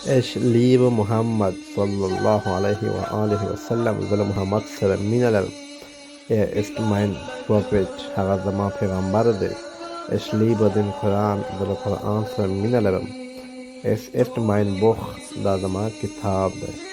Ich liebe Muhammad sallallahu alaihi wa alihi wasallam. زه له محمد سره مینه لرم. Er ist mein Prophet. هغه زما پیغمبر دی. Ich liebe den Quran. زه له قرآن سره مینه لرم. Es ist mein Buch. دا زما کتاب دی.